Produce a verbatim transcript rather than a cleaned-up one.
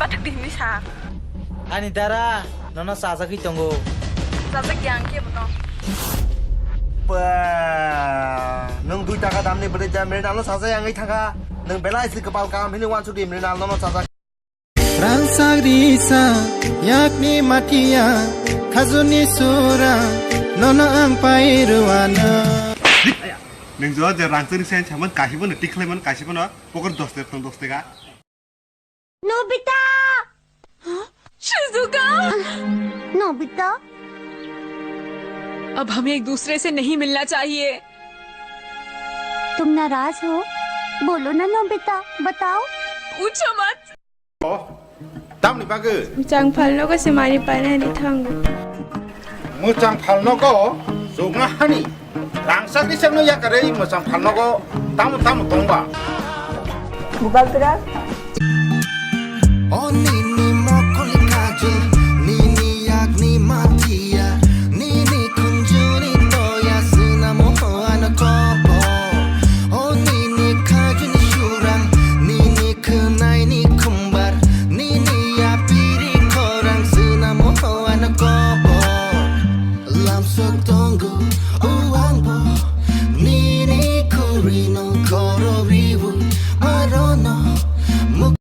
Pathak di hinwi sa. Ani dara nono chajagwi tongo. Chajak ya ang khe bono. Ba, nwng dui taka damni bwrwi da Mrinal no chajak ya wngwi thangkha. Nwng belai se kwpal kaham hinwi uansuk di Mrinal nono chajak. Rangchak risa yakni matia khajuni sura nono ang pai ruana. Nwng jo je rangchak risa yang saman kahibo no tikhlai man kahibo no pokor dos taka tong dos taka. Nobita! Shizuka! Nobita? अब हमें एक दूसरे से नहीं मिलना चाहिए। तुम नाराज हो? बोलो ना नोबिता, बताओ। पूछो मत। Tamni bagwi? Mwchang phalnogo se mani painani thango. Mwchang phalnogo chukna hani. Rangchak risa no yakarwi mwchang phalnogo tamo tamo tongba. Bubagra. O nini mokoli kaju, nini yakni matia, nini kunjuni toya sina moho ano kopo. O nini kaju ni surang, nini khwnai ni khumbar, nini yapiri khorang sina moho ano kopo. Lamsok tongo, o ang bo.